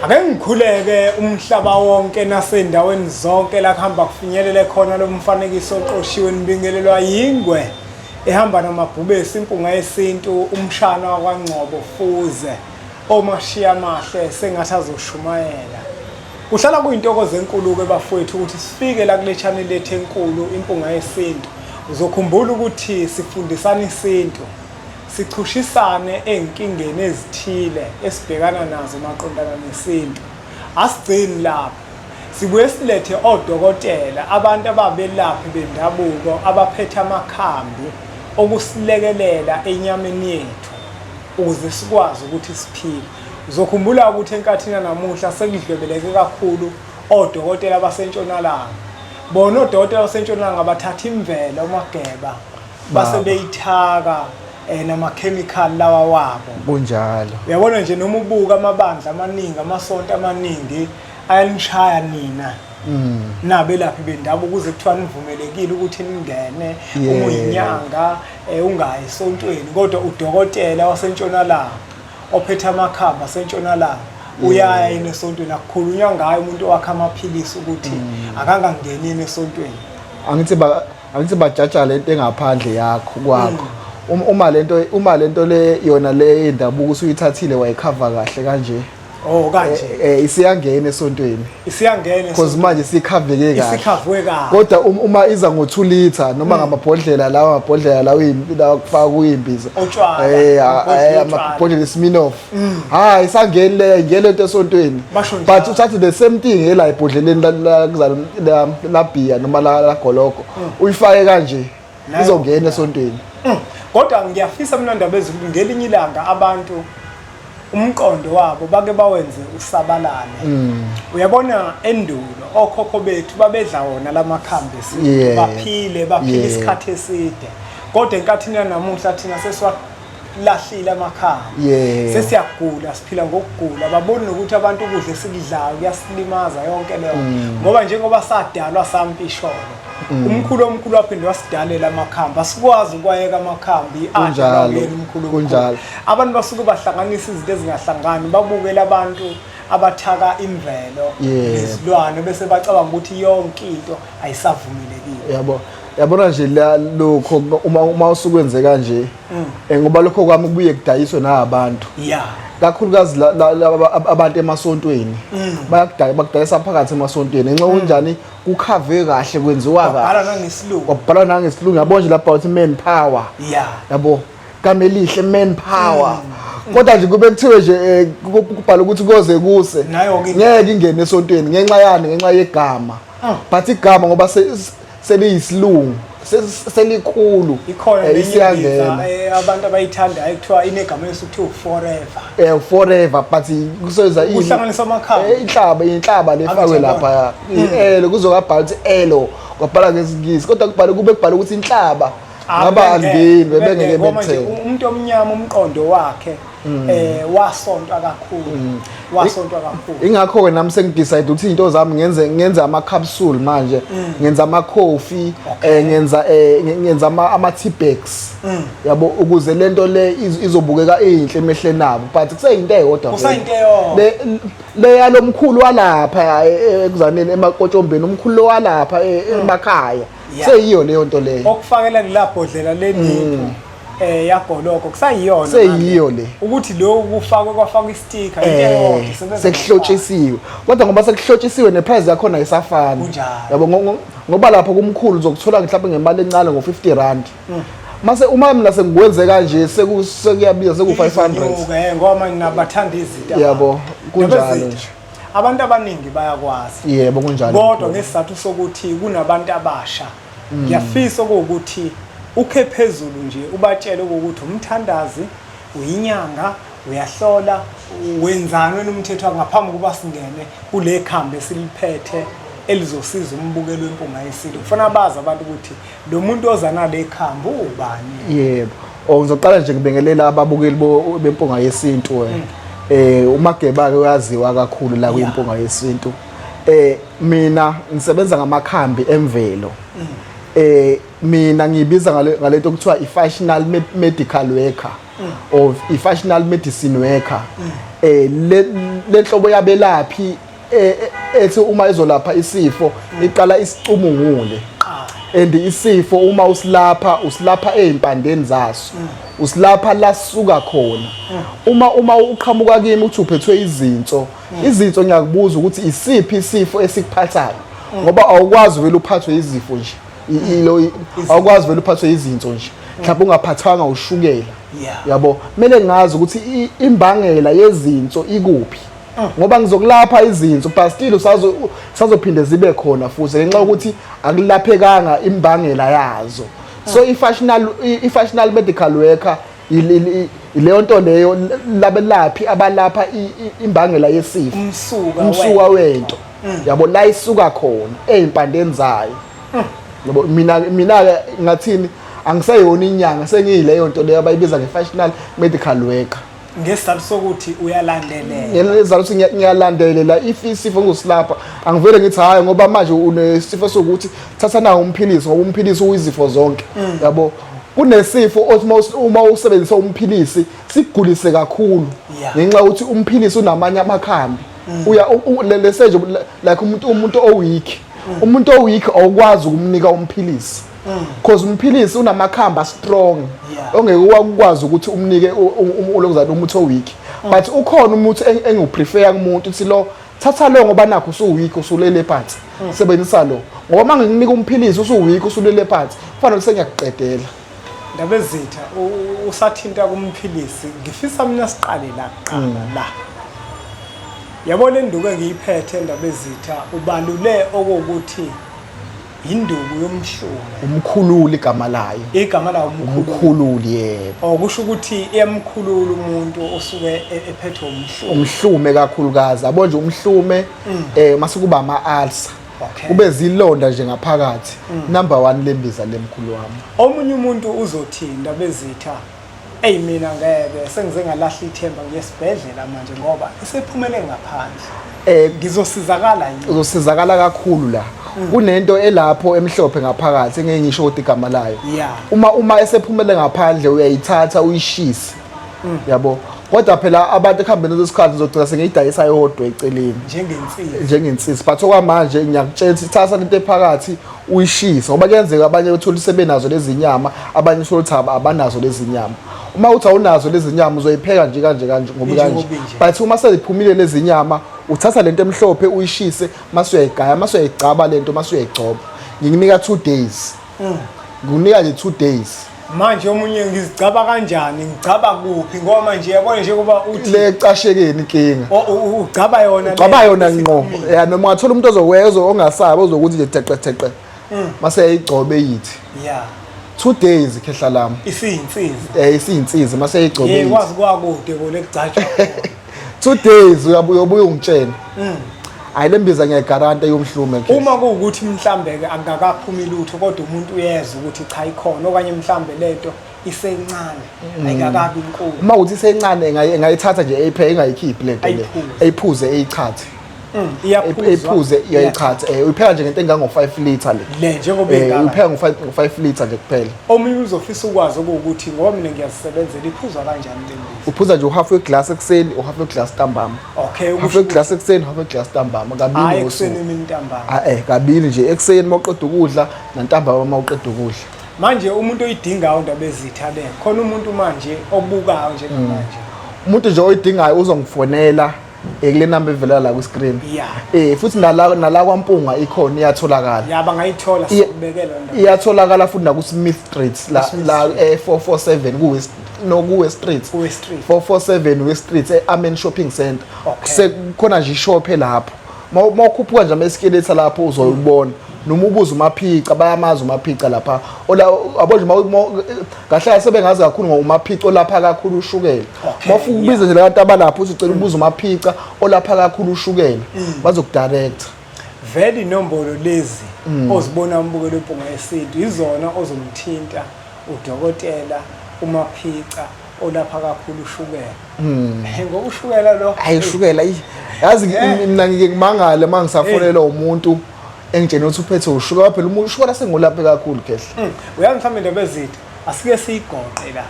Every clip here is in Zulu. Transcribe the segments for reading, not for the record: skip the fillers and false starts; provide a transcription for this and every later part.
Ake ngikhuleke umhlaba wonke nasendaweni zonke la kuhamba kufinyelele khona lo mfanekiso oqoshiwe nibingelelwa yingwe ehamba namabhubesi impunga yesintu umshana wakwaNgcobo Fuze omashiya amahle sengathi azoshumayela. Kuhlala kuyintokozo enkulu-ke bafowethu ukuthi sifike la kule channel lethu enkulu impunga yesintu. Uzokhumbula ukuthi sifundisana isintu. Sichushisane ey'nkingeni ezithile esibhekana nazo maqondana nesintu. Asigcini lapho. Sibuye silethe odokotela, abantu ababelaphi bendabuko abaphethe amakhambi okusilekelela enyameni yethu ukuze sikwazi ukuthi siphile. Uzokhumbula ukuthi enkathini yanamuhla sekudlwebeleke kakhulu odokotela basentshonalanga. Bona odokotela basentshonalanga bathatha imvelo omageba base beyithaka namakhemikhali lawa wabo. Kunjalo. Uyabona nje noma ubuka amabandla amaningi, amasonto amaningi ayanishaya nina. Nabelaphi bendabuko kuze kuthiwa nivumelekile ukuthi ningene uma uyinyanga ungayi esontweni kodwa udokotela wasentshonalanga ophethe amakhambi asentshonalanga uyaya yini esontweni akukhulunywa ngayo umuntu owakha amaphilisi ukuthi akangangeni yini esontweni. Angithi ba angithi bajaja lento engaphandle yakho kwakho. Uma lento le yona le yendabuko usuyithathile wayikhava kahle kanje. Oh kanje. Isiyangena esontweni. Isiyangena. Because manje sikhaveke kahle. Isikhavwe kahle. Kodwa uma iza ngo 2 liter noma ngamabhodlela lawa amabhodlela lawa lawa kufaka kuyimbiza. Amabhodlela Smirnoff. Hayi isangeni le ngene into esontweni. But uthathe the same thing ela ebhodleleni la la la bhiya noma la gologo. Uyifake kanje izongena esontweni. Kodwa ngiyafisa mina ndaba ezulu ngelinye ilanga abantu umqondo wabo bake bawenze usabalale. Uyabona endulo okhokho bethu babedla wona lamakhambi esintu baphile baphile isikhathi eside. Kodwa enkathini yanamuhla thina sesiwalahlile amakhambi. Sesiyagula siphila ngokugula baboni nokuthi abantu ukudla esikudlayo kuyasilimaza yonke leyo. Ngoba njengoba sadalwa sampisholo. Umkhulu omkhulu waphinde wasidalela amakhambi asikwazi ukwayeka amakhambi adalwa kuyena umkhulu kunjalo. Abantu basuke bahlanganisa izinto ezingahlangani babukela abantu abathaka imvelo nezilwane bese bacabanga ukuthi yonke into ayisavumelekile. Yabo yabona nje lokho uma usukwenze kanje ngoba lokho kwami kubuye kudayiswe nabantu. Kakhulukazi abantu emasontweni bayakudayisa bakudayisa phakathi emasontweni ngenxa kunjani kukhave kahle kwenziwa kahle. Kwabhalwa nangesilungu. Kwabhalwa nangesilungu yabo nje lapha uthi man power. Yabo gama elihle man power. Kodwa nje kube kuthiwe nje kubhala ukuthi koze kuse. Ngeke ingene esontweni ngenxa yani ngenxa yegama. But igama ngoba seliyisilungu selikhulu ikhona isiyangena abantu abayithandayo kuthiwa inegama esikuthiwa forever. Forever but kusoza ini kuhlanganisa amakhambi inhlaba inhlaba lefakwe lapha elo kuzokabhala ukuthi elo kwabhala ngesingisi kodwa kubhala kube kubhala ukuthi inhlaba ngaba angeni bebengeke bethenge umuntu omnyama umqondo wakhe wasontwa kakhulu wasontwa kakhulu. Ingakho ke nami sengidecide ukuthi izinto zami ngenze ama capsule manje ngenza ama coffee ngenza ngenza ama tea bags yabo ukuze lento le izobukeka inhle emehleni abo but kuseyinto eyodwa kusayinto eyodwa le yalomkhulu walapha ekuzaneni emakotshombeni umkhulu walapha emakhaya seyiyo leyo nto leyo okufakela kulabhodlela leniphu yagoloko kusayiyona seyiyo le ukuthi lokhu kufakwe kwafakwa istika into eyodwa isebenza sekuhlotshisiwe kodwa ngoba sekuhlotshisiwe neprice yakhona ayisafani yabo ngoba lapho kumkhulu uzokuthola mhlawumbe ngemali encane ngo50 rand mase uma mina sengikwenze kanje sekuyabiza seku 500 ngoba manje nabathanda izinto yabo kunjalo nje abantu abaningi bayakwazi yebo kunjalo kodwa ngesizathu sokuthi kunabantu abasha ngiyafisa ukuthi ukhe phezulu nje ubatshele ukuthi umthandazi uyinyanga uyahlola wenzani wena umthetho ngaphambi kuba singene kule khambi esiliphethe elizosiza umbukelo wempunga yesintu kufanele bazi abantu ukuthi lo muntu oza nale khambi ubani. Yebo ngizoqala nje ngibingelela ababukeli bempunga yesintu uMageba ke uyaziwa kakhulu la kwimpunga yesintu. Mina ngisebenza ngamakhambi emvelo. Mina ngiyibiza ngalento okuthiwa i-functional medical worker or i-functional medicine worker. Le nhlobo yabelaphi ethi uma izolapha isifo iqala isicumungule, and isifo uma usilapha, usilapha ezimpandeni zaso, usilapha la sisuka khona. Uma uqhamuka kimi uthi uphethwe izinso, izinso, ngiyakubuza ukuthi isiphi isifo esikuphathayo, ngoba awukwazi vele uphathwe izifo nje, awukwazi vele uphathwe izinso nje mhlawumbe ungaphathwanga ushukela. Yabo, kumele ngazi ukuthi imbangela yezinso ikuphi, ngoba ngizokulapha izinso but still usazophinde zibe khona futhi ngenxa yokuthi akulaphekanga imbangela yazo. So i-functional medical worker ileyo nto leyo, labelaphi abalapha imbangela yesifo, umsuka umsuka wento, yabo, la isuka khona ezimpandeni zayo, yabo. Mina ke ngathini, angiseyona inyanga, sengiyileyo nto leyo abayibiza nge-functional medical worker. Ngesizathu sokuthi uyalandelela. Ngesizathu ukuthi ngiyalandelela. If isifo ngizosilapha, angivele ngithi hhayi, ngoba manje unesifo sokuthi thatha nawo umphilisi, ngoba umphilisi uyizifo zonke, yabo. Kunesifo othi uma usebenzisa umphilisi sikugulise kakhulu ngenxa yokuthi umphilisi unamanye amakhambi. Uya lese nje like umuntu o-weak, umuntu o-weak awukwazi ukumnika umphilisi, cause umphilisi unamakhamba strong ongeke ukwazi ukuthi umnike ulokuzana umuthi o-weak. But ukhona umuthi engiwuprefer kumuntu, uthi lo, thatha lo ngoba nakho usu-weak, usulele phansi, sebenzisa lo, ngoba uma ngikunika umphilisi usu-weak, usulele phansi, kufanele sengiyakuqedela. Ndabezitha, usathinta kumphilisi, ngifisa mina siqale la kuqala la. Yabo, le nduku engiyiphethe, Ndabezitha, ubalule okokuthi induku yomhlume. Umkhululi igama layo. Igama lawo umkhululi? Umkhululi, yebo. Okusho ukuthi iyamkhulula umuntu osuke ephethwe umhlume. Umhlume kakhulukazi, yabo nje umhlume, mase kuba ama-ulcer, kube zilonda nje ngaphakathi, number 1 lembiza lemkhulu wami. Omunye umuntu uzothi, Ndabezitha, eyi, mina ngeke, sengize ngalahla ithemba, ngiye esibhedlela manje ngoba isephumele ngaphandle, ngizosizakala yini? Uzosizakala kakhulu. La kunento elapho emhlophe ngaphakathi engeke ngisho ukuthi igama layo. Uma esephumele ngaphandle, uyayithatha uyishise, yabo. Kodwa phela abantu ekuhambeni kwesikhathi ngizogcina sengiyidayisa yodwa eceleni njengensizi. Njengensizi. But okwamanje ngiyakutshela ukuthi thatha lento ephakathi uyishise, ngoba kuyenzeka abanye uthole sebenazo lezi nyama, abanye uthole ukuthi abanazo lezi nyama. Uma uthi awunazo lezi nyama, uzoyipheka nje kanje kanje ngoba kanje. Njengoba inje. But uma seziphumile lezi nyama, uthatha lento emhlophe uyishise, mase uyayigaya, mase uyayigcaba lento, mase uyayigcoba. Ngikunika 2 days, ngikunika nje 2 days. Manje omunye, ngizigcaba kanjani, ngigcaba kuphi? Ngoba manje yabona njengoba uthi le cashekeni inkinga. Ugcaba yona le Gcaba yona ngqo. esiphumile. Ya, noma ungathola umuntu ozokwenza ongasabi, ozokuthi nje teqe teqe, mase eyigcobe yithi 2 days, khehla lami. Isiyinsizi. Isiyinsizi mase eyigcobe yithi. Kwazi kwakude kole kugcatshwa khona. 2 days, uyabuya, ubuye ungitshela. Hayi, le mbiza ngiyayigaranta yomhlume, khehla. Uma kuwukuthi mhlambe ke akakaphumi lutho, kodwa umuntu uyezwa ukuthi cha, ikhona, okanye mhlambe lento isencane, ayikakabi inkulu. Uma uthi isencane, engayithatha nje eyipheke, engayikhiphi lento le. Ayiphuze. Eyiphuze, eyichathe. Iyaphuzwa. Eyiphuze, iyayichatha. Uyipheka nje ngento engango 5 liter le. Le njengoba ingaka. Uyipheka ngo 5 liter nje kuphela. Omunye uzofisa ukwazi okuwukuthi, ngoba mina ngiyazisebenzela, iphuzwa kanjani le mbiza? Uphuza nje uhalf weglass ekuseni, uhalf weglass ntambama. Half weglass ekuseni, half weglass ntambama, kabili Hayi, ngosuku. ekuseni, imini, ntambama. Ah, kabili nje, ekuseni uma uqeda ukudla nantambama uma uqeda ukudla. Manje umuntu oyidingayo, Ndabezitha, le khona umuntu manje obukayo njengamanje. Umuntu nje oyidingayo uzongifonela kule namba evela la ku-screen. Futhi nala kwaMpunga ikhona, iyatholakala. Ya, bangayithola. Sokubekela ndaba. Iyatholakala futhi naku-Smith Street la. Ku-Smith La Street. 447 ku-West, no, ku-West Street. Ku-West Street. 447 West Street, e-Amen Shopping Center. Sekukhona nje ishop elapho, ma ukhuphuka nje ama-escalator lapho uzoyibona, noma ubuze uMaphica, bayamazi uMaphica lapha. Ola yabo nje, kahle kahle sebengazi kakhulu ngoba uMaphica olapha kakhulu ushukela. Uma ufika ubize nje labantu abalapho, uthi ucela ubuze uMaphica olapha kakhulu ushukela, bazokudirecta. Vele inombolo lezi ozibona umbukelo weMpunga Yesintu izona ozomthinta udokotela uMaphica olapha kakhulu ushukela, ngoba ushukela lo Hayi, ushukela, yazi, mina ngike ngimangale uma ngisafonelwa umuntu. Engitshena ukuthi uphethe ushukela, phela umuntu ushukela sengulaphe kakhulu khehle. Uyazi mhlawumbe indaba ezitha asike siyigoqe la.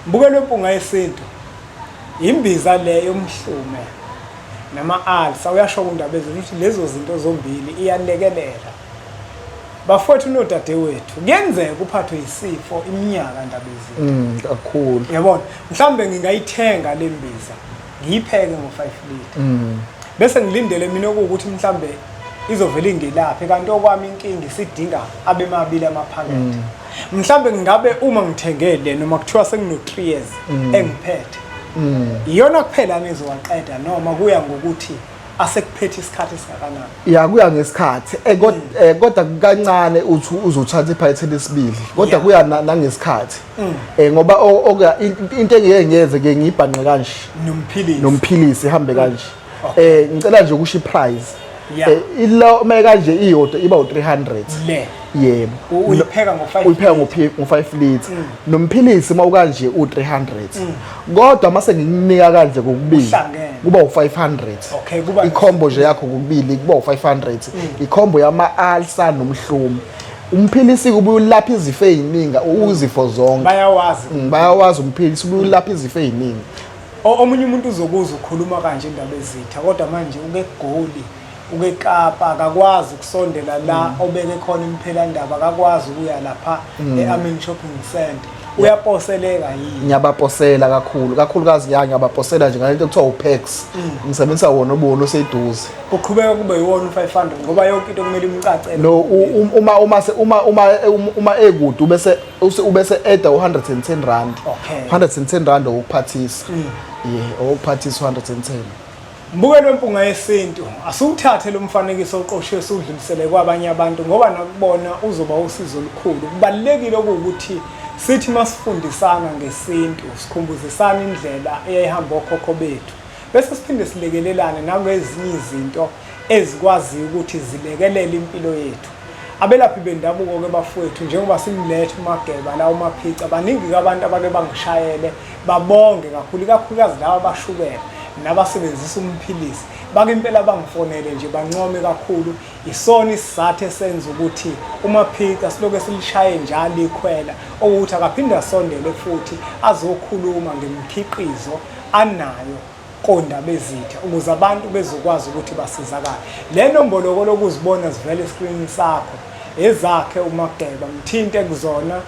Mbukelo wempunga yesintu. Imbiza le yomhlume nama-alsa uyasho kundaba ezitha ukuthi lezo zinto zombili iyalekelela. Bafowethu nodadewethu kuyenzeka uphathwe isifo iminyaka ndaba ezitha. Kakhulu. Yabona, mhlawumbe ngingayithenga le mbiza ngiyipheke ngo-5 liter. Bese ngilindele mina okuwukuthi mhlambe izovele ingelaphe kanti okwami inkinga isidinga abe mabili amaphakethe. Mhlambe ngingabe uma ngithenge le noma kuthiwa sengino 3 years engiphethe. Iyona kuphela ngizowaqeda noma kuya ngokuthi asekuphethe isikhathi esingakanani. Ya, kuya ngesikhathi, kodwa kancane uthi uzothatha iphakethe lesibili, kodwa kuya nangesikhathi, ngoba into engeke ngiyenze ke ngiyibhanqe kanje nomphilisi, nomphilisi ihambe kanje. Ngicela nje ukusho iprice. Ilo uma kanje iyodwa iba u300. Le. Yebo. Uyipheka ngo5. Uyipheka ngo5 liter. Nomphilisi uma ukanje u300. Kodwa mase ngikunika kanje kokubili kuba u500. Okay, kuba ikhombo nje yakho kokubili kuba u500. Ikhombo yama alsa nomhlumo. Umphilisi kuba ulapha izifo eziningi, uzifo zonke. Bayawazi. Bayawazi umphilisi ubuye ulapha izifo eziningi. Omunye umuntu uzokuza ukhuluma kanje indaba ezitha, kodwa manje uke eGoli, uke eKapa, akakwazi ukusondela la obeke khona imphelandaba, akakwazi ukuya lapha e-Amin Shopping Center. Uyaposeleka yini? Ngiyabaposela kakhulu, kakhulukazi ya ngiyabaposela nje ngalento ekuthiwa uPax. Ngisebenzisa wona obuwona oseduze. Kuqhubeka kube yiwona u500 ngoba yonke into kumele imcacele. No, uma uma uma uma uma ekude ubese eda u110 rand. 110 rand okuphathisa. Yeah, okuphathisa 110. Mbukelo wempunga yesintu, asiwuthathe lo mfanekiso oqoshiwe siwudlulisele kwabanye abantu ngoba nakubona uzoba usizo olukhulu. Kubalulekile okuwukuthi sithi masifundisana ngesintu, sikhumbuzisana indlela eyayihamba okhokho bethu. Bese siphinde silekelelane nakwezinye izinto ezikwaziyo ukuthi zilekelele impilo yethu. Abelaphi bendabuko-ke bafowethu, njengoba simletha uMageba la uMaphica, baningi-ke abantu abake bangishayele babonge kakhulu, ikakhulukazi laba abashukela nabasebenzisa umphilisi. Bake impela bangifonele nje bancome kakhulu. Isona isizathu esenza ukuthi uMaphica siloke silishaye njalo ikhwela, okuwukuthi akaphinde asondele futhi azokhuluma ngemikhiqizo anayo kondabezitha ukuze abantu bezokwazi ukuthi basizakale. Le nombolo lokuzibona zivele eskrinini sakho ezakhe uMageba, mthinte kuzona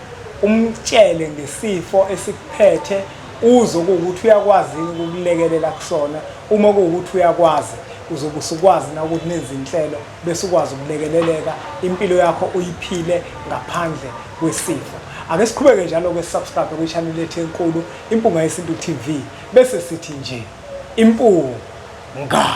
umtshele ngesifo esikuphethe, uzwe ukuthi uyakwazi yini ukukulekelela kusona. Uma kuwukuthi uyakwazi, uzobe usukwazi na ukuthi nenze inhlelo bese ukwazi ukulekeleleka impilo yakho uyiphile ngaphandle kwesifo. Ake siqhubeke njalo-ke sisubscribe kwi-channel yethu enkulu Impunga Yesintu TV, bese sithi nje impunga.